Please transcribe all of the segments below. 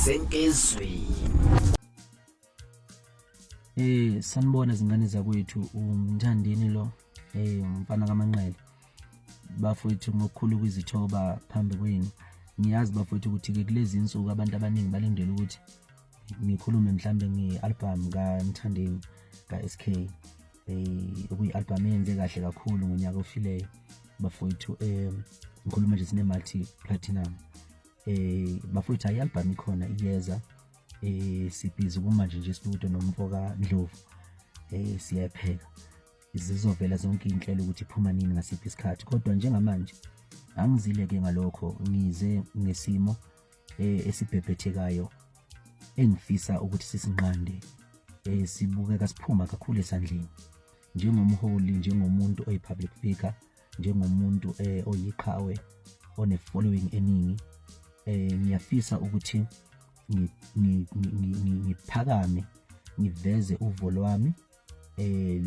Senkizweni. Sanibona zingane zakwethu, umthandini lo, umfana kaManqele. Bafowethu, ngokukhulu ukuzithoba phambi kwenu. Ngiyazi bafowethu ukuthi ke kulezi insuku abantu abaningi balindele ukuthi ngikhulume mhlambe nge-album kaMthandeni ka-SK, okuyi-album eyenze kahle kakhulu ngonyaka ofileyo bafowethu. Ngikhuluma nje sine multi platinum. Bafowethu, ayi album ikhona, iyeza. Sibhizi kumanje nje studio nomfoka Ndlovu, siyapheka, zizovela zonke inhlelo ukuthi iphuma nini, ngasiphi isikhathi. Kodwa njengamanje angizile ke ngalokho, ngize ngesimo esibhebhethekayo engifisa ukuthi sisinqande, sibukeka siphuma kakhulu esandleni. Njengomholi, njengomuntu oyi-public figure, njengomuntu oyiqhawe one following eningi, ngiyafisa ukuthi ngiphakame ngiveze uvo lwami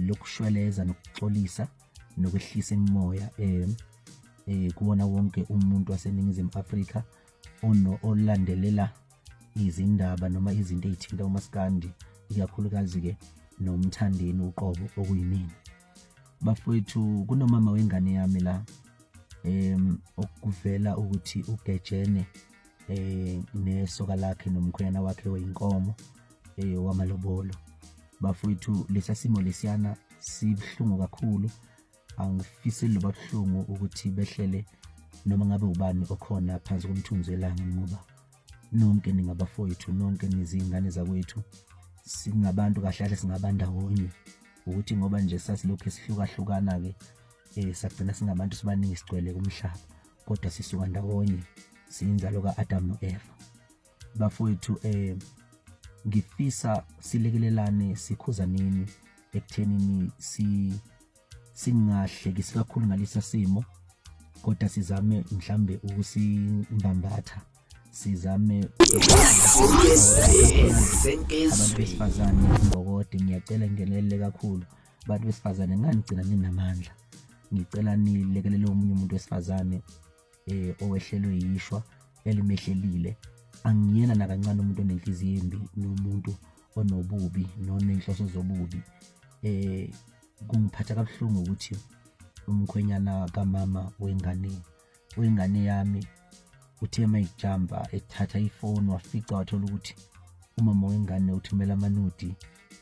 lokushweleza nokuxolisa nokwehlisa imimoya kuwona wonke umuntu waseNingizimu Afrika ono olandelela izindaba noma izinto ezithinta umaskandi, ikakhulukazi ke nomthandeni uqobo okuyimina. Bafowethu, kunomama wengane yami la okuvela ukuthi ugejene nesoka lakhe nomkhwenyana wakhe weyinkomo wamalobolo. Bafowethu, lesa simo lesiyana sibuhlungu kakhulu. Angifiseli loba buhlungu ukuthi behlele noma ngabe ubani okhona phansi komthunzi welanga, ngoba nonke ningabafowethu, nonke nizingane zakwethu, singabantu kahle kahle, singabandawonye. Ukuthi ngoba nje sasilokhu esihlukahlukana ke, sagcina singabantu sibaningi sigcwele kumhlaba, kodwa sisuka ndawonye, siyinzalo kaAdam noEva. Bafowethu, ngifisa silekelelane, sikhuzaneni ekuthenini si singahlekisi kakhulu ngalesa simo, kodwa sizame mhlambe ukusimbambatha, sizame abantu besifazane ngokode. Ngiyacela ngingenelele kakhulu, abantu besifazane, nganigcina ninamandla. Ngicela nilekelele omunye umuntu wesifazane owehlelwe yishwa elimehlelile. Angiyena nakancane umuntu onenhliziyo embi nomuntu onobubi nonenhloso zobubi. Kungiphatha kabuhlungu ukuthi umkhwenyana kamama wengane yami uthe mayijamba ethatha ifoni, wafica, wathola ukuthi umama wengane uthumela ama-nude.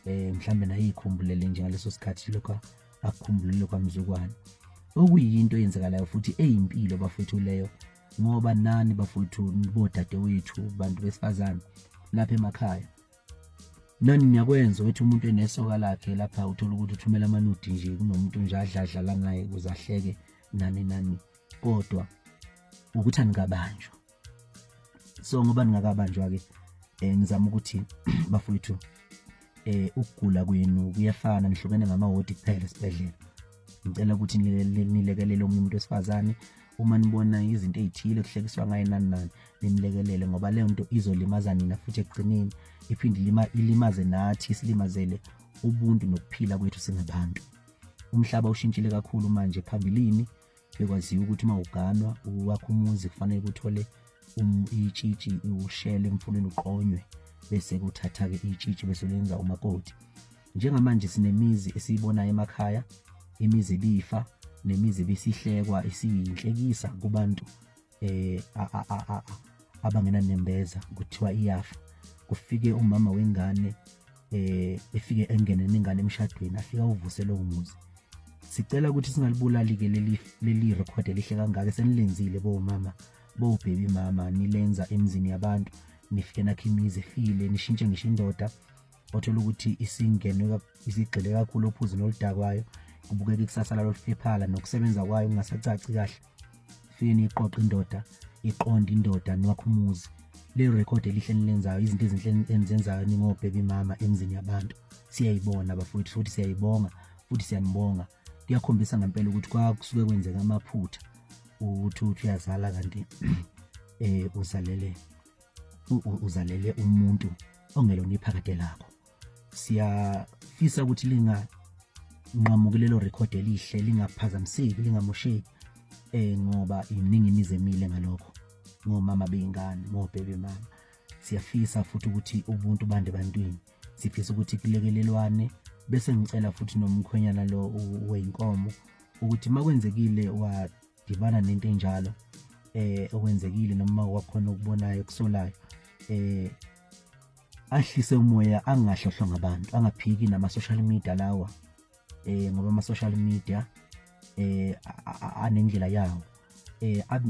Mhlambe naye ikhumbulele nje ngaleso sikhathi lokho akukhumbulile kwamzukwana, okuyinto eyenzekalayo futhi eyimpilo bafethu leyo, ngoba nani bafethu, bodadewethu, bantu besifazane lapha emakhaya, nani niyakwenza ukuthi umuntu enesoka lakhe lapha, uthola ukuthi uthumela ama-nude nje kunomuntu nje adladlala naye ukuze ahleke nani nani, kodwa ukuthi anikabanjwa. So ngoba ningakabanjwa ke, ngizama ukuthi bafowethu, ukugula kwenu kuyafana, nihlukene ngamawodi kuphela esibhedlela. Ngicela ukuthi nilekelele omunye umuntu wesifazane uma nibona izinto ey'thile kuhlekiswa ngaye nani nani, nimlekelele, ngoba leyo nto izolimaza nina futhi ekugcineni iphinde ilimaze nathi, silimazele ubuntu nokuphila kwethu singabantu. Umhlaba ushintshile kakhulu manje. Phambilini bekwaziwa ukuthi uma uganwa uwakha umuzi kufanele uthole itshitshi, ushele emfuleni, uqonywe, bese kuthatha-ke itshitshi bese lenza umakoti. Njengamanje sinemizi esiyibonayo emakhaya, imizi ebifa nemizi ebisihlekwa, isiyinhlekisa kubantu abangenanembeza, kuthiwa iyafa. Kufike umama wengane, efike engene nengane emshadweni, afika uvuse lowo muzi. Sicela ukuthi singalibulali ke leli record elihle kangaka esenilenzile bomama, bo baby mama, nilenza emzini yabantu. Nifike nakho imizi efile, nishintshe ngisho indoda, othola ukuthi isingenwe, isigxile kakhulu ophuzweni oludakwayo, kubukeka ikusasa lalo lifiphala nokusebenza kwayo kungasacaci kahle. Fike niyiqoqa indoda, iqonde indoda, niwakhe umuzi. Lelo record elihle nilenzayo, izinto ezinhle enizenzayo ningo-baby mama emzini yabantu, siyayibona bafowethu, futhi siyayibonga, futhi siyanibonga. Kuyakhombisa ngempela ukuthi kwakusuke kwenzeka amaphutha, ukuthi uthi uyazala kanti uzalele umuntu ongelona iphakade lakho. Siyafisa ukuthi linganqamuki lelo record elihle, lingaphazamiseki, lingamosheki, ngoba iningi imizi emile ngalokho. Ngomama bey'ngane, ngobhebe mama. Siyafisa futhi ukuthi ubuntu bande ebantwini, sifisa ukuthi kulekelelwane. Bese ngicela futhi nomkhwenyana lo wey'nkomo ukuthi uma kwenzekile wadibana nento enjalo, okwenzekile noma wakhona okubonayo kusolayo, ahlise umoya, angahlohlwa ngabantu, angaphiki nama social media lawa, ngoba ama social media anendlela yawo.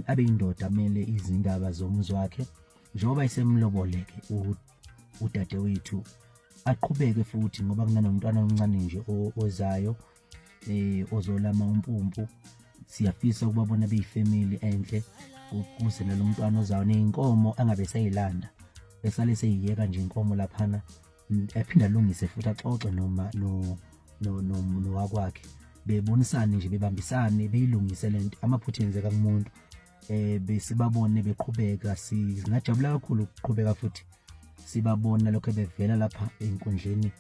Abe indoda, amele izindaba zomuzi wakhe njengoba isemloboleke udadewethu, aqhubeke futhi ngoba kunanomntwana omncane nje ozayo, ozolama umpumpu. Siyafisa ukubabona beyifamily enhle ukuze nalo mntwana ozayo ney'nkomo angabe seyilanda, esale seyiyeka nje inkomo laphana, aphinde alungise futhi axoxe noma no nowakwakhe, bebonisane nje, bebambisane, beyilungise lento. Amaphutha enzeka kumuntu. Besibabone beqhubeka, singajabula kakhulu ukuqhubeka futhi sibabona lokho bevela lapha enkundleni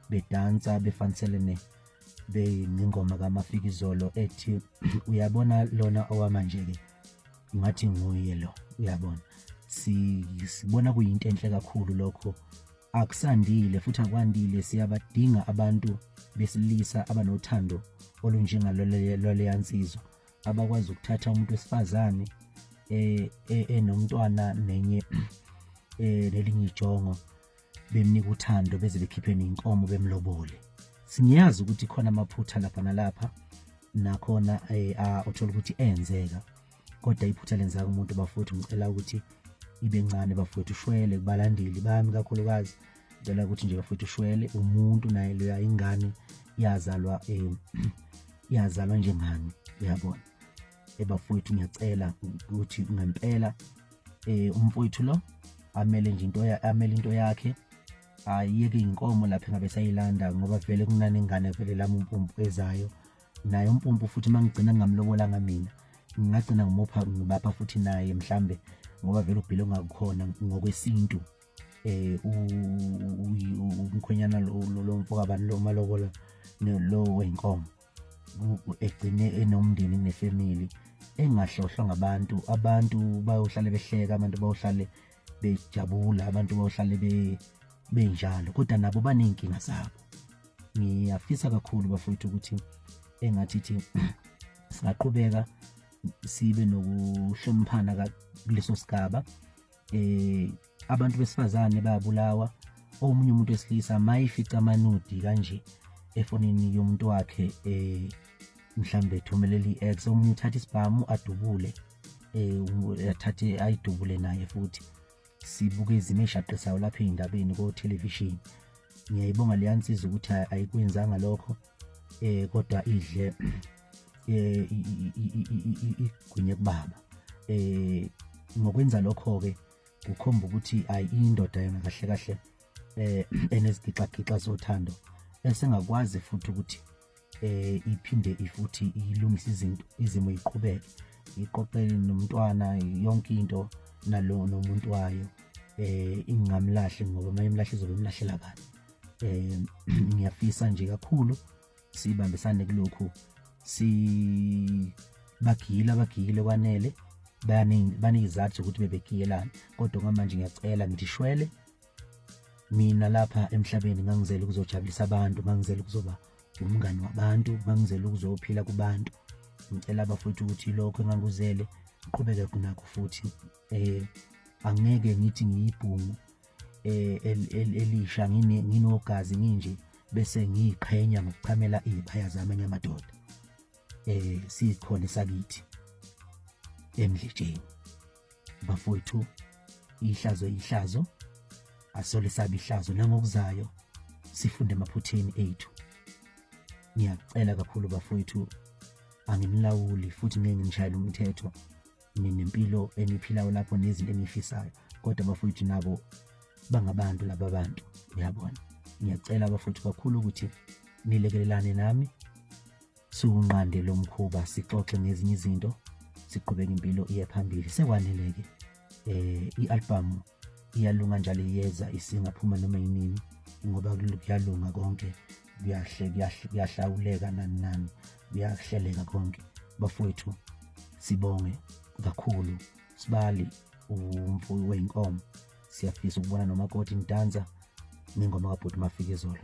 bedansa, befaniselene bengingoma kaMafikizolo ethi uyabona lona owamanje ke ngathi nguye lo uyabona. Sibona kuyinto enhle kakhulu lokho. Akusandile futhi akwandile, siyabadinga abantu besilisa abanothando olunjengalwaleya nsizwa, abakwazi ukuthatha umuntu wesifazane enomntwana nenye nelinye ijongo, bemnika uthando beze bekhiphe ney'nkomo bemlobole. Singiyazi ukuthi khona amaphutha lapha nalapha nakhona, uthola ukuthi enzeka, kodwa iphutha lenzeka kumuntu bafowethu. Ngicela ukuthi ibe ncane bafowethu, ushwele kubalandeli bami kakhulukazi. Ngicela ukuthi nje bafowethu ushwele umuntu naye loya, ingane yazalwa yazalwa njengani, uyabona. Ebafowethu, ngiyacela ukuthi ngempela umfowethu lo amele nje into, amele into yakhe, ayeke inkomo lapha engabe sayilanda, ngoba vele kunanengane vele lami umpumpu ezayo naye umpumpu. Futhi mangigcina ngingamlobolanga mina, ngingagcina ngimupha, ngibapha futhi naye mhlambe, ngoba vele ubhile ongakukhona ngokwesintu umkhwenyana lo mfokabani lo malobola lo wenkomo egcine enomndeni nefamily, engahlohlwa ngabantu. Abantu bayohlale behleka, abantu bayohlale bejabula, abantu bayohlale benjalo, kodwa nabo baney'nkinga zabo. Ngiyafisa kakhulu bafowethu ukuthi engathi thi singaqhubeka sibe nokuhloniphana kuleso sigaba. Abantu besifazane bayabulawa. Omunye umuntu wesilisa mayifica amanudi kanje efonini yomuntu wakhe, mhlambe ethumelela i-ex, omunye uthatha isibhamu adubule, athathe ayidubule naye futhi. Sibuke izimo ey'shaqisayo lapha ey'ndabeni ko-television. Ngiyayibonga leya nsizwa ukuthi ayikwenzanga lokho, kodwa idle igwinye kubaba. Ngokwenza lokho-ke kukhomba ukuthi ayi, indoda yona kahle kahle enezigixa-gixa zothando, esengakwazi futhi ukuthi iphinde ifuthi ilungise izinto, izimo iqhubeke, iqoqele nomntwana yonke into nalo nomuntu wayo, ingamlahli, ngoba mayimlahla izobe imlahlela bani? Ngiyafisa nje kakhulu sibambisane kulokhu. Si bagila bagile kwanele, baney'zathu zokuthi bebegiyelana, kodwa kwamanje ngiyacela ngithi shwele. Mina lapha emhlabeni ngangizele ukuzojabulisa abantu, ngangizele ukuzoba umngani wabantu, ngangizele ukuzophila kubantu. Ngicela abafowethu ukuthi lokho engangikuzele qhubeke kunakho futhi. Angeke ngithi ngiyibhungu elisha nginogazi nginje bese ngiyiqhenya ngokuchamela iy'baya zamanye amadoda. Sikhona sakithi emdletsheni bafowethu, ihlazo ihlazo asole sabe ihlazo nangokuzayo, sifunde emaphutheni ethu. Ngiyacela kakhulu bafowethu, angimlawuli futhi ngeke nginishayele umthetho, ninempilo eniphilayo lapho nezinto eniyifisayo, kodwa bafowethu nabo bangabantu laba bantu, uyabona. Ngiyacela bafowethu kakhulu ukuthi nilekelelane nami siwunqande lo mkhuba, sixoxe ngezinye izinto, siqhubeke impilo iye phambili. Sekwanele-ke, i-album iyalunga njalo, iyeza, isingaphuma noma yinini, ngoba kuyalunga konke, kuyahle kuyahlawuleka, nani nani, kuyahleleka konke. Bafowethu, sibonge kakhulu sibali. Umfuyi wey'nkomo, siyafisa ukubona nomakoti nidansa nengoma kabhuti Mafikizolo.